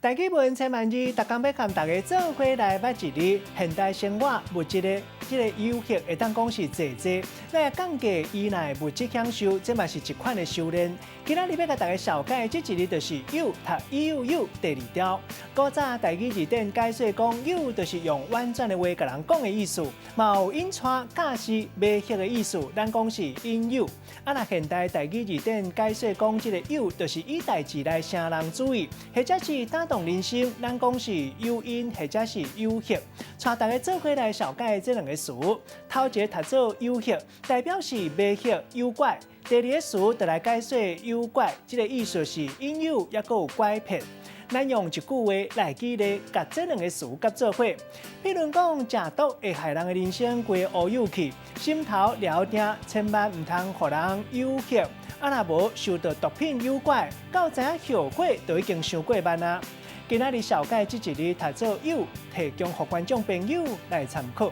台語文千萬字，逐工欲佮大家做伙來捌一字。現代生活物質的這个誘惑，會當講是濟濟。欲降低依賴物質享受，這嘛是一款的修煉。今仔日欲共大家紹介這一字，就是誘，讀 you 誘第二調。古早台語字典解說講，誘就是用婉轉的話共人講的意思，嘛有引帶、教示、迷惑的意思。咱講是引誘。啊，若現代台語字典解說講，這个誘就是以代誌來晟人注意，或者是打動人心，咱講是誘因或者是誘惑。帶大家做伙來紹介這兩个詞，頭一个讀做誘惑，代表是迷惑、誘拐；第二个詞就來解說誘拐，這个意思是引誘，抑閣有拐騙。咱用一句話來舉例，共這兩个詞結做伙。比如講，食毒會害人的人生規個烏有去，心頭掠定，千萬毋通予人誘惑。啊，若無受到毒品誘拐，到知影後悔就已經傷過慢啊。今仔日紹介這一字讀做誘，提供予觀眾朋友來參考。